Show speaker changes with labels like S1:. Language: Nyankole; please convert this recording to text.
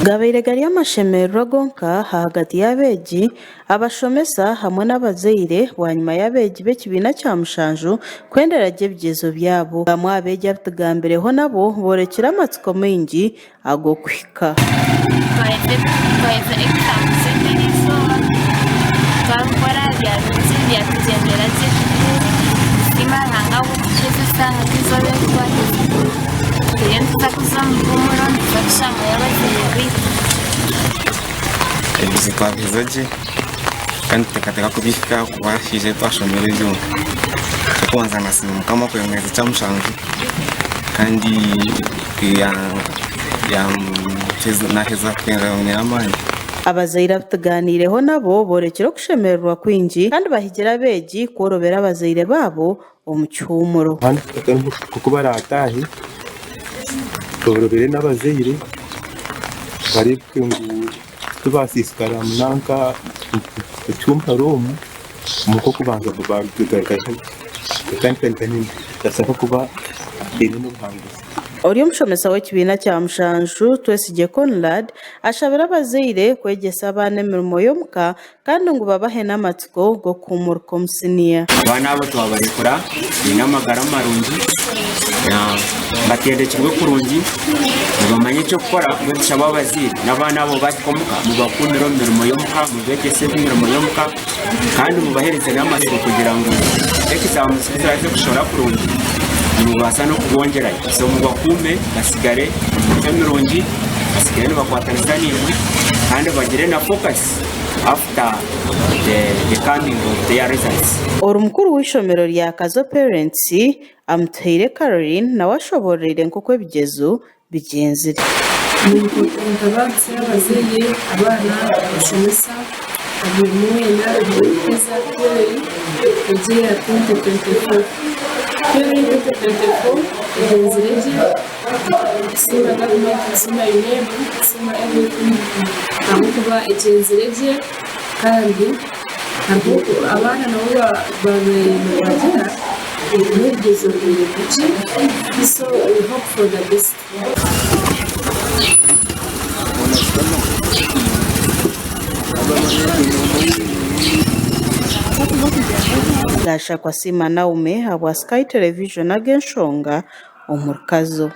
S1: Gabaire gari amashemererwa gonka ahagati y'abeegi, abashomesa hamwe n'abazaire bwanyima y'abeegi b'ekibiina kya mushanju kwendera gye ebigyezo byabo. Bamwe aha beegi abu tugambireho nabo boorekire amatsiko maingi ag'okuhika.
S2: Twaheza exams zaitu eriizooba, twabikora byaba byatugyendera gye. Nitusiima Ruhanga ahabw'okutuhezesa hati eizooba eri twaheza. Turiyo nituza kuza omu ruhumuro nituza kushangayo abazaire baitu.
S3: Ebigezo twabiheza gye kandi nituteekateeka kubihika ahakuba haija ebi twashomire byona. Eky'okubanza nasiima Mukama kwemweza ekyamushanju kandi naheza kwongera amaani.
S1: Abazaire abu tugaaniireho nabo boorekire okushemererwa kwingi kandi bahigire abeegi kworobera abazaire baabo omu kihuumuro.
S4: Kandi ku baraataahe boorobere n'abazaire bareebeke ngu tibaasiisikara nanka ekihumpara omu nk'okubanza baabigarukayo kandi kuba eine n'obuhanguzi.
S1: Ori omushomesa w'ekibiina kya mushanju, Twesigye Conrad, ashabire abazaire kwegyesa abaana emirimo y'omuka kandi ngu babahe n'amatsiko g'okuhuumurika omu siniya.
S3: Abaana abo twabarekura baine amagara marungi, batendekirwe kurungi, nibamanya eky'okukora. Mbwenu tushabe abazaire n'abaana abo baahika omuka mubakuumire omu mirimo y'omuka, mubeegyese emirimo y'omuka kandi mubaheereze n'amatsiko kugira ngu exams ku ziraaze kushora kurungi nimubaasa n'okubongyerayo. So mubakuume batsigare omu micwe mirungi, batsigare nibakwatanisa naimwe kandi bagire na focus. after the coming of their results.
S1: Ori mukuru w'eishomero rya Kazo Parents, Amutuhaire Caroline nawe ashobooroire nk'oku ebigyezo bigyenzire.
S5: Ninkabaasisa abazaire, abaana, abashomesa, buri omwe weena ahabw'okuheza PLE egi eya 2024. PLE 2024 egyenzire gye. Nitusiima gavumenti, nitusiima UNEB, nitusiima everything ahabw'okuba egyenzire gye kandi hariho abaana nabo babaire nibagira ngu ebigyezo bibaire bikye so we hope for the best.
S1: Gashakwa Siima Naume ahabwa Sky Television ag'enshonga. Omu rukazo.